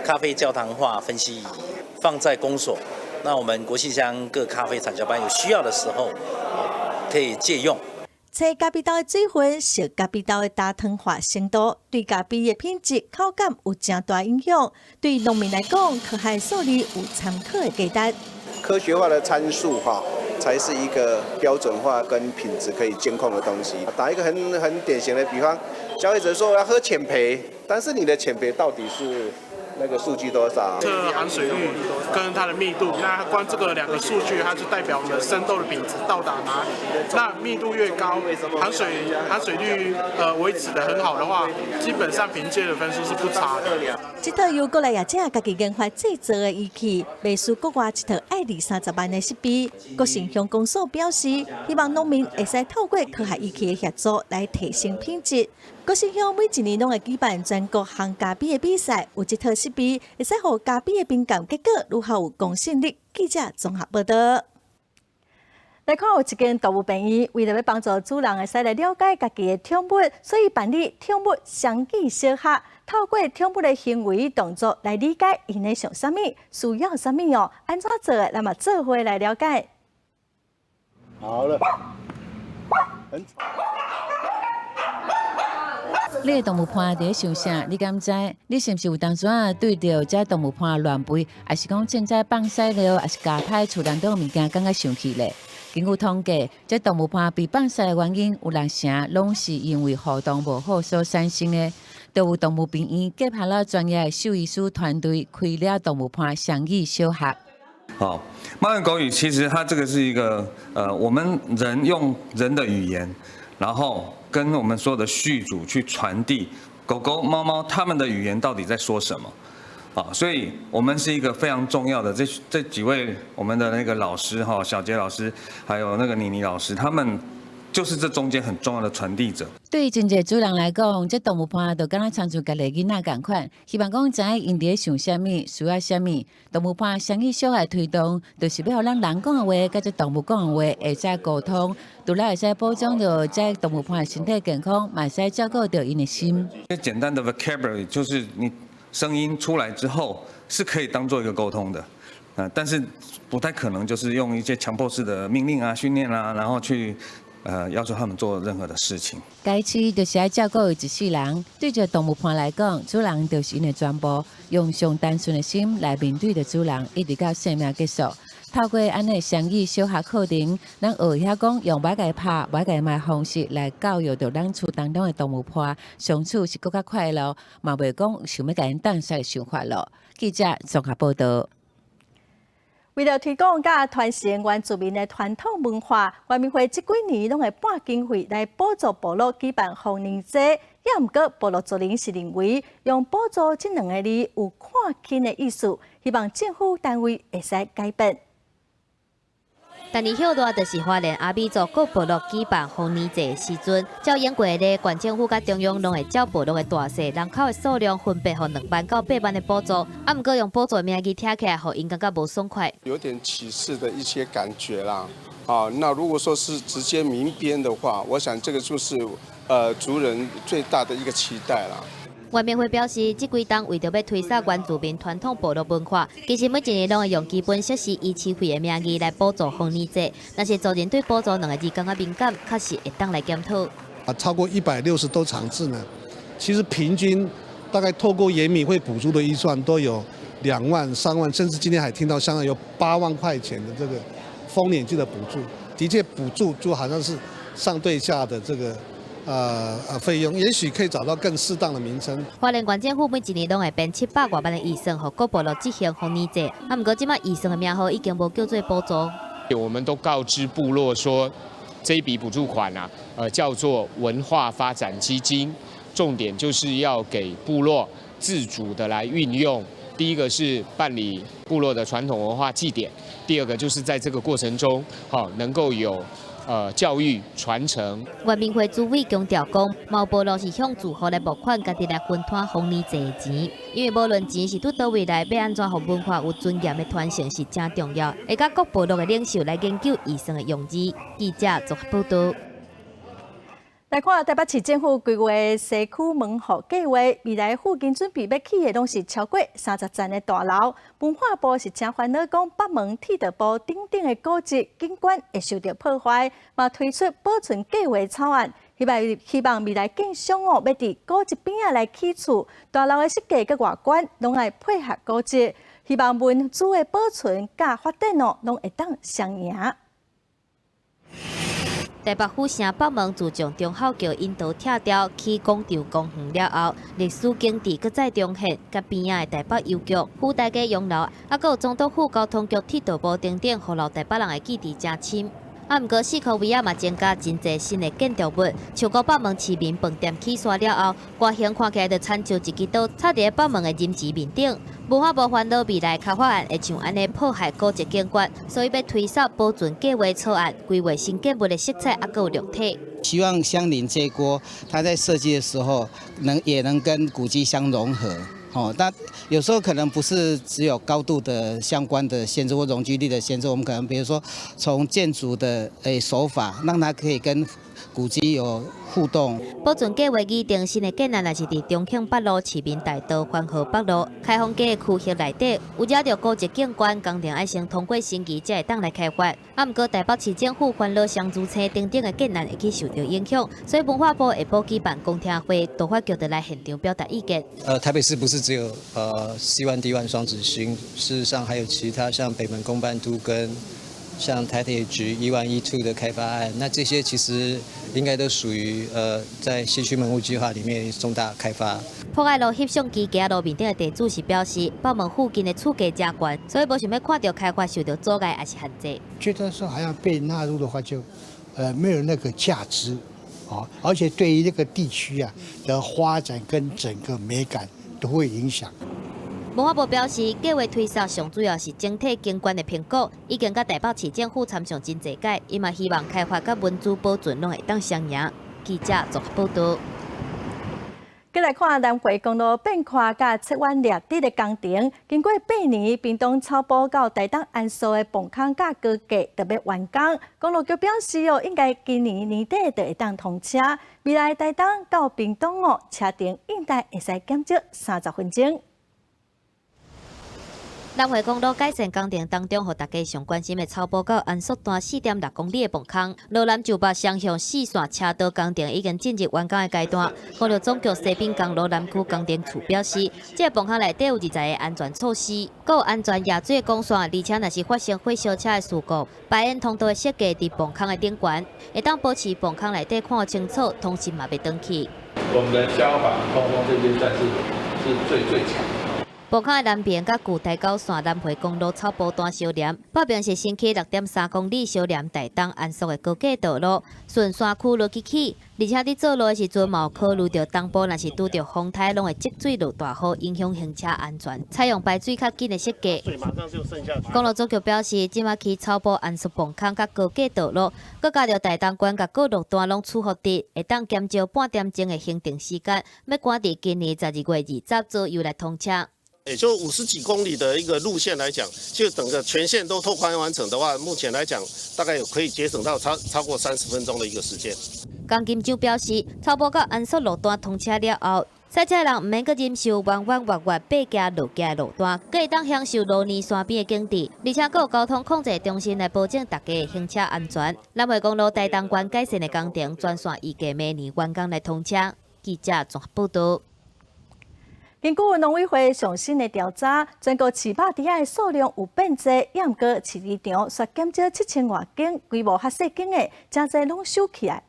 咖啡焦糖化分析儀，放在公所。那我們國姓鄉各咖啡產銷班有需要的時候，可以借用。測咖啡豆的水分，是咖啡豆的焦糖化程度，對咖啡的品質、口感有誠大影響。對農民來講，科學數字有參考的價值。科學化的參數哈，才是一個標準化跟品質可以監控的東西。打一個很典型的比方，消費者說我要喝淺焙，但是你的淺焙到底是那個數據多少？測含水率跟它的密度，那光這個兩個數據，它就代表我們生豆的品質到達哪裡。那密度越高，含水率維持得很好的話，基本上評鑑的分數是不差的。這套由國內業者家己研發製造的儀器，袂輸國外一套愛20-30萬的設備。國姓鄉公所表示，希望農民會使透過科學儀器的協助來提升品質。國姓鄉每一年攏會舉辦全國烘咖啡的比賽，有這套設備會使予咖啡的評鑑結果愈較有公信力。記者綜合報道。來看有一間動物病院，為著欲幫助主人會使來了解家己的寵物，所以辦理寵物雙語小學，透過寵物的行為動作來理解𪜶咧想啥物，需要啥物哦，按怎做的，咱嘛做伙來了解。好了，很。你的動物伴佇咧想啥？你敢知？你是毋是有當陣仔對著這動物伴亂吠，抑是講凊彩放屎尿，抑是咬歹厝內底物件，感覺生氣咧？根據統計，這動物伴被放屎的原因有六成，攏是因為互動無好所產生的。就有動物病院結合了專業的獸醫師團隊，開了動物伴雙語小學。好，貓言狗語其實它這個是一個，我們人用人的語言，然後跟我們所有的畜主去傳遞狗狗、貓貓它們的語言到底在說什麼。啊，所以我們是一個非常重要的這幾位我們的那個老師哈，小傑老師，還有那個妮妮老師，他們就是這中間很重要的傳遞者。對真濟主人來講，這動物伴就敢若親像家己囡仔仝款，希望講知影𪜶佇咧想啥物，需要啥物。動物伴雙語小學推動，就是欲予咱人講的話，佮這動物講的話會使溝通，除了會使保障著這動物伴的身體健康，嘛會使照顧著𪜶的心。最簡單的 vocabulary 就是你聲音出來之後是可以當做一個溝通的，但是不太可能就是用一些強迫式的命令啊、訓練啊，然後去要求他們做任何的事情。該市就是愛照顧一世人，對這動物伴來講，主人就是𪜶的全部，用上單純的心來面對著主人，一直到生命結束。透過按呢雙語小學課程，咱學會曉講用無愛共伊拍、無愛共伊罵的方式來教育著咱厝當中的動物伴，相處是閣較快樂，嘛袂講想欲共𪜶擋殺的想法囉。記者綜合報道。為了推廣佮傳承原住民的傳統文化，原民會這幾年攏會撥經費來補助部落舉辦豐年祭。也毋過部落族人是認為用補助這兩个字有看輕的意思，希望政府單位會使改變。逐年歇熱就是花蓮阿美族各部落舉辦豐年祭的時陣，照往過咧，縣政府佮中央攏會照部落的大細、人口的數量分別予2萬到8萬的補助。啊，毋過用補助的名義聽起來，予𪜶感覺無爽快。有點歧視的一些感覺啦。啊，那如果說是直接明編的話，我想這個就是族人最大的一個期待啦。原民會表示，這幾冬為著欲推廣原住民傳統部落文化，其實每一年攏會用基本設施維持費的名義來補助豐年祭。若是族人對補助兩个字感覺敏感，確實會當來檢討。啊，超過160多場次呢，其實平均大概透過原民會補助的預算都有2萬、3萬，甚至今天還聽到相當有8萬塊錢的這個豐年祭的補助。的確，補助就好像是上對下的這個費用，也許可以找到更適當的名稱。花蓮縣政府每一年攏會編700外萬的預算，予各部落執行豐年祭。啊，毋過這擺預算的名號已經無叫做補助。我們都告知部落說，這一筆補助款啊，叫做文化發展基金，重點就是要給部落自主的來運用。第一個是辦理部落的傳統文化祭典，第二個就是在這個過程中，好能夠有教育傳承。原民會主委強調講，貓部落是向住戶來募款，家己來分攤豐年祭的錢。因為無論錢是佇佗位來，欲按怎予文化有尊嚴的傳承是誠重要。會佮各部落的領袖來研究預算的用字。記者綜合報道。來看台北市政府規劃西區門戶計劃，未來附近準備欲起的攏是超過30層的大樓。文化部是誠煩惱，講北門鐵道部等等的古蹟景觀會受著破壞，嘛推出保存計劃草案，希望未來建商哦，欲佇古蹟邊仔來起厝，大樓的設計佮外觀攏愛配合古蹟，希望文資的保存佮發展哦，攏會當雙贏。台北府城北門自從忠孝橋引導拆掉，起廣場公園了後，歷史景致閣再重現，佮邊仔的台北郵局、府大街洋樓，啊，閣有總督府交通局鐵道部等等，予老台北人的記憶誠深。啊，毋過四箍圍仔嘛增加真濟新的建築物，像講北門市民飯店起煞了後，外形看起來就親像一支刀插佇北門的人字面頂。文化部煩惱未來開發案會像按呢破壞古蹟景觀，所以欲推捒保存計劃草案，規劃新建物的色彩猶閣有立體。希望相鄰這鍋，它在設計的時候能也能跟古蹟相融合。哦，那有時候可能不是只有高度的相關的限制或容積率的限制，我們可能比如說從建築的手法，讓它可以跟古蹟有互動。保存計劃擬定新的建案，若是佇中興北路、市民大道、環河北路、開放街的區域內底，有惹著古蹟景觀工程愛先通過審議，才會當來開發。啊，毋過台北市政府煩惱雙子星等等的建案會去受著影響，所以文化部下晡舉辦公聽會，都發叫著來現場表達意見。台北市不是只有C one D one 雙子星，事實上還有其他像北門公辦都更像台鐵局1萬一處的開發案，那這些其實應該都屬於在西區門戶計劃裡面重大開發。博愛路翕相機街路面頂的地主是表示，北門附近的厝價誠懸，所以無想欲看著開發受著阻礙抑是限制。覺得說好像被納入的話就，沒有那個價值，啊，而且對於這個地區啊的發展跟整個美感都會影響。文化部表示，計劃推銷上主要是整體景觀的評估，已經佮台北市政府參詳真濟擺，伊嘛希望開發佮文資保存攏會當雙贏。記者綜合報導。繼來看南迴公路變寬佮切彎掠直的工程，經過8年，屏東草埔到台東安朔的磅空佮高架就欲完工。公路局表示哦，應該今年年底就會當通車。未來台東到屏東哦，車程應該會使減少30分鐘。南迴公路改善工程當中，予大家上關心的草埔到安朔段4.6公里的磅空，羅南就北雙向四線車道工程已經進入完工的階段。公路總局西濱公路南區工程處表示，這個磅空內底有20個安全措施，閣有安全壓水管線，而且若是發生火燒車的事故，排煙通道的設計佇磅空的頂懸，會當保持磅空內底看清楚，通訊嘛袂斷去。我們的消防、通風這些算是是最最強。磅空的南邊佮舊台九線南迴公路草埔段相連，北邊是新起6.3公里相連台東安朔的高架道路，順山區落去起，而且佇做路的時陣嘛有考慮著東部若是拄著風颱，攏會積水落大雨，影響行車安全。採用排水較緊的設計。公路總局表示，這馬起草埔安朔磅空佮高架道路，閣加著台東縣佮各路段攏處罰直，會當減少半點鐘的行程時間，欲趕佇今年12月20左右來通車。也就50幾公里的一個路線來講，就整個全線都拓寬完成的話，目前來講大概有可以節省到超過30分鐘的一個時間。江金洲表示，草埔到安朔路段通車了後，賽車人毋免閣忍受彎彎月月爬行落行的路段，閣會當享受羅尼山邊的景致，而且閣有交通控制中心來保證大家的行車安全。南迴公路台東縣改善的工程全線預計明年完工來通車。記者綜合報導。根據農委會上新的調查，全國飼肉豬仔的數量有變濟，抑毋過飼豬場卻減少7000外間，規模較細間的，誠濟攏收起來。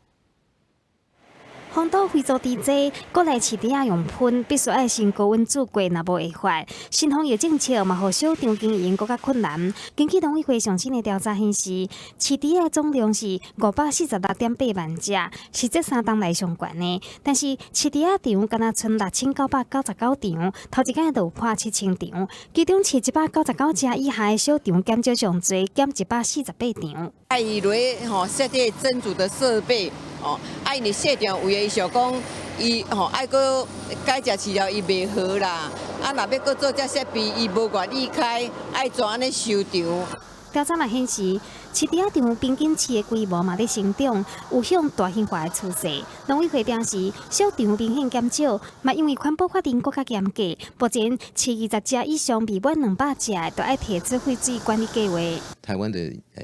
荒島非洲豬濟，國內飼豬仔用噴，必須愛先高溫煮過，若無會發。新防疫政策嘛，予小場經營閣較困難。根據農委會上新的調查顯示，飼豬仔總量是546.8萬隻，是這3冬來上懸的。但是飼豬仔場敢若賰6999場，頭一擺就有破7000場，其中飼199隻以下的小場減少上濟，減148場。啊，伊落吼設這個蒸煮的設備，哦，啊，因為細場有的伊想講，伊吼愛閣改食飼料，伊袂好啦。啊，若欲閣做這設備，伊無願意開，愛怎按呢收場？調查嘛顯示，飼豬仔場平均飼的規模嘛咧成長，有向大型化的趨勢。農委會表示，小場明顯減少，嘛因為環保法令閣較嚴格，目前飼20隻以上未滿200隻的，都愛提出廢水管理計劃。台灣的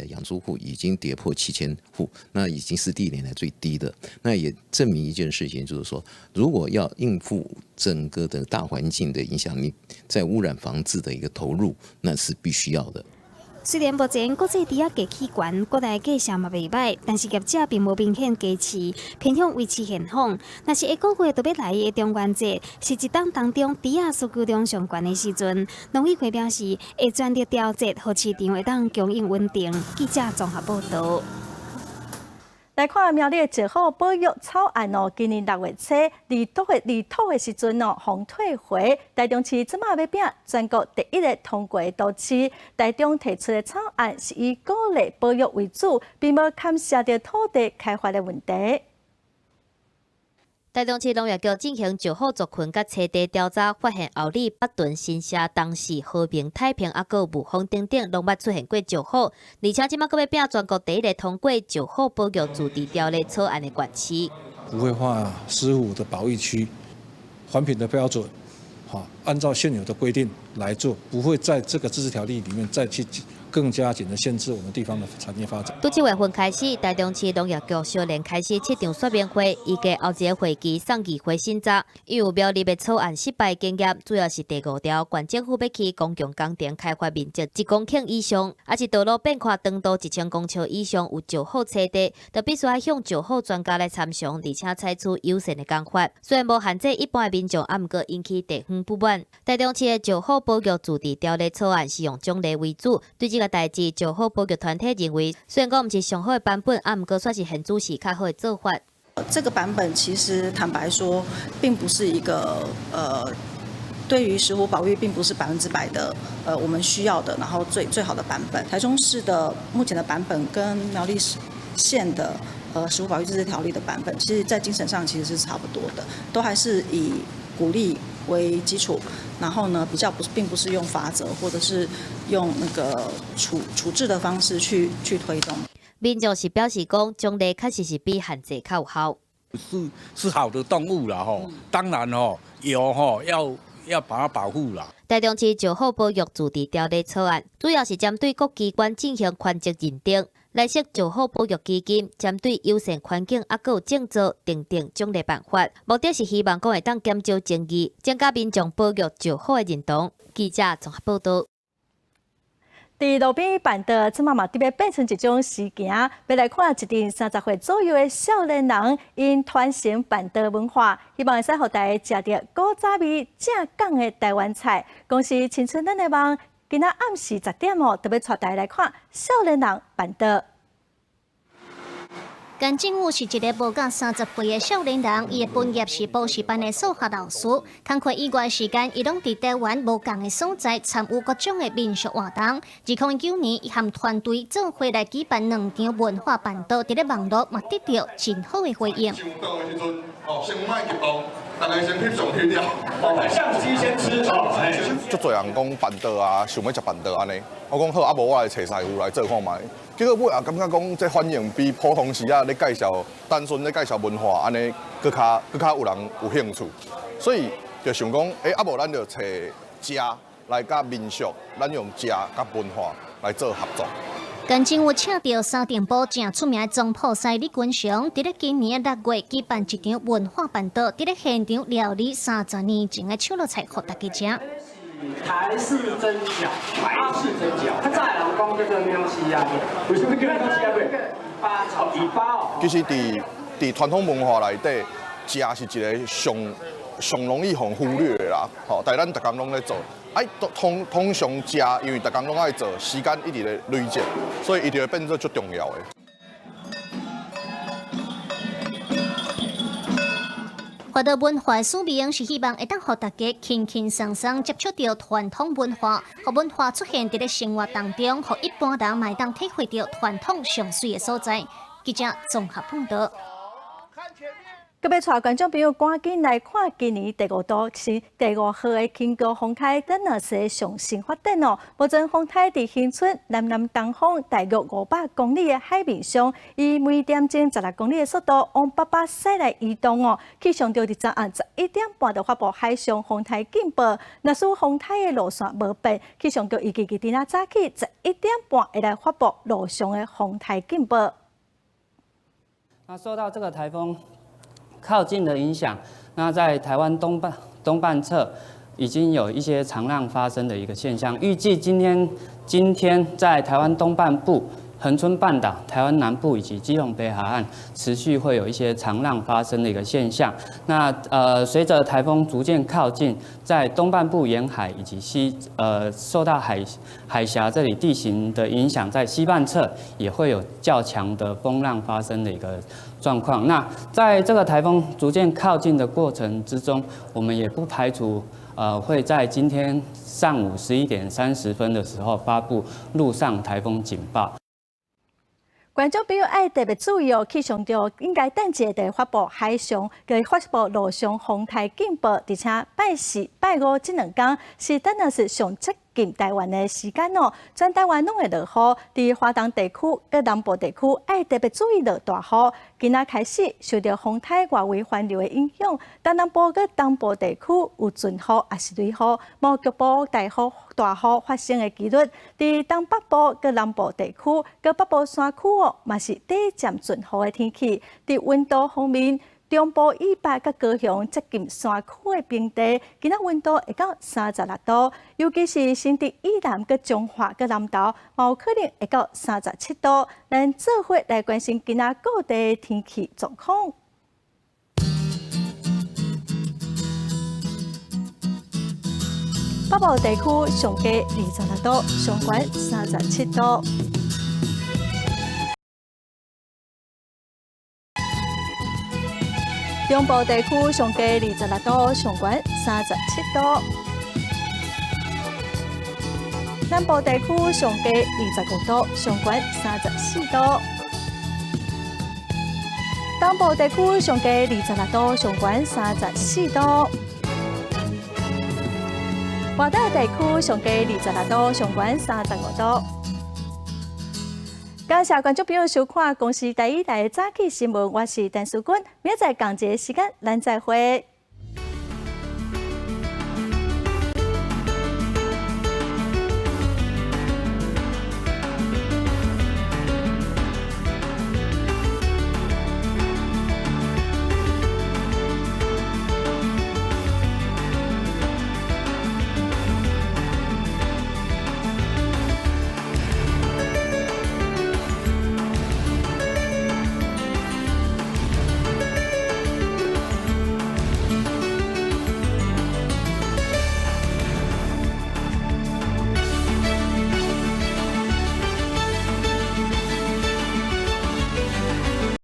養豬戶已經跌破7000戶，那已經是歷年來最低的。那也證明一件事情，就是說，如果要應付整個的大環境的影響，你在污染防治的一個投入，那是必須要的。雖然目前國際豬仔價起懸，國內價數嘛袂䆀，但是業者並無明顯加飼，偏向維持現況。若是下個月就欲來的中元節，是一冬當中豬仔需求量上懸的時陣，農委會表示會全力調節，予市場會當供應穩定。記者綜合報導。來看苗栗的石虎保育草案哦，今年6月初離土的時陣哦，予退回。台中市這馬欲拚全國第一个通過的都市。台中提出的草案是以鼓勵保育為主，並無牽涉著土地開發的問題。台中市農業局進行石虎族群佮棲地調查，發現后里、北屯、新社、東勢、和平、太平、抑閣霧峰等等，攏捌出現過石虎，而且這馬閣欲拚全國第一个通過石虎保育自治條例草案的縣市。不會劃獅虎的保育區，環評的標準，哈，按照現有的規定來做，不會在這個自治條例裡面再去更加緊的限制我們地方的產業發展。拄7月份開始，台中市農業局相連開始七場說明會，預計後一個會期送議會審查。因為苗栗的草案失敗經驗，主要是第五條，縣政府欲起公共工程開發面積1公頃以上，抑是道路變寬長度1000公尺以上有石虎棲地，就必須愛向石虎專家來參詳，而且採取友善的工法。雖然無限制一般的民眾，啊毋過引起地方不滿。台中市的石虎保育自治條例草案是用獎勵為主，對這個代誌，石虎保育團體認為，雖然講毋是上好的版本，啊毋過算是現主時較好的做法。這個版本其實坦白說，並不是一個對於石虎保育並不是100%的我們需要的，然後最最好的版本。台中市的目前的版本跟苗栗縣的石虎保育自治條例的版本，其實在精神上其實是差不多的，都還是以鼓勵為基礎，然後呢比較不是，並不是用罰則或者是用那個處置的方式去推動。民眾是表示講，獎勵確實是比限制較有效。是好的動物啦，吼，當然吼有吼要把它保護啦。台中市石虎保育自治條例草案，主要是針對各機關進行權責認定，來設石虎保育基金，針對友善環境抑閣有政策訂定獎勵辦法，目的是希望講會當減少爭議，增加民眾保育石虎的認同。記者綜合報導。佇路邊辦桌，這馬嘛特別變成一種時行。欲來看一陣30歲左右的少年人，𪜶傳承辦桌文化，希望會使予大家食著古早味正港的台灣菜。公視青春咱的夢，今仔暗時10點哦，特別帶大家來看少年人辦桌。甘正武是一个無夠30歲的少年人，伊的本業是補習班的數學老師。工課以外時間，伊攏佇台灣無仝的所在參與各種的民俗活動。2019年，伊和團隊做伙來舉辦兩場文化辦桌，佇咧網路嘛得著真好的回應。哦，先莫激動，大家先翕相翕了。哦，相機先吃哦。足濟人講辦桌啊，想欲食辦桌按呢。我講好，啊無我來揣師傅來做看覓。結果尾也感覺講，這反應比普通時仔咧介紹，單純咧介紹文化按呢，閣較有人有興趣。所以就想講，啊無咱就揣食來佮民俗，咱用食佮文化來做合作。甘正武請著三重埔誠出名的總鋪師李君祥，佇咧今年6月舉辦一場文化辦桌，佇咧現場料理30年前的手路菜，予大家食。台式蒸餃，台式蒸餃，較早人講叫做貓屎仔粿，為什麼叫貓屎仔粿？巴尾巴哦。其實佇傳統文化內底，食是一個上上容易予忽略的啦。吼，但咱逐工攏咧做，哎，通常食，因為逐工攏愛做，時間一直咧累積，所以伊就會變做足重要的。發桌文化使命是希望會當予大家輕輕鬆鬆接觸著傳統文化，予文化出現佇咧生活當中，予一般人嘛會當體會著傳統上媠的所在。記者綜合報導。閣欲帶觀眾朋友趕緊來看今年第五度是第五號的輕高風颱，等若是上新發展哦。目前風颱佇恆春南南東方大約500公里的海面上，以每點鐘16公里的速度往北北西來移動哦。氣象局佇昨暗11點半就發布海上風颱警報。若是風颱的路線無變，氣象局預計佇今仔早起11點半會來發布陸上的風颱警報。那受到這個颱風靠近的影響，那在台灣東半側已經有一些長浪發生的一個現象。預計今天在台灣東半部、恆春半島、台灣南部以及基隆北海岸，持續會有一些長浪發生的一個現象。那隨着颱風逐漸靠近，在東半部沿海以及西受到海峽這裡地形的影響，在西半側也會有較強的風浪發生的一個狀況。那在這個颱風逐漸靠近的過程之中，我們也不排除會在今天上午11點30分的時候發布陸上颱風警報。觀眾朋友愛特別注意哦，氣象局應該等一下就會發布海上、會發布陸上風颱警報，而且拜四、拜五這兩天是等於是上接近台灣的時間哦，全台灣攏會落雨。佇華東地區佮南部地區愛特別注意落大雨。今仔開始受著風台外圍環流的影響，東南部佮東部地區有陣雨抑是雷雨，無局部大雨大雨發生的幾率。佇東北部佮南部地區佮北部山區哦，嘛是短暫陣雨的天氣。佇溫度方面，中部以北佮高雄接近山區的平地，今仔溫度會到36度，尤其是新竹以南佮彰化佮南投，嘛有可能會到37度。咱做伙來關心今仔各地天氣狀況。北部地區上低26度，上懸37度。中部地區上低26度，上懸37度；南部地區上低25度，上懸34度；東部地區上低26度，上懸34度；外島地區上低26度，上懸35度。感謝觀眾朋友收看《公視第一台》的早起新聞，我是陳淑君，明仔載仝一个時間，咱再會。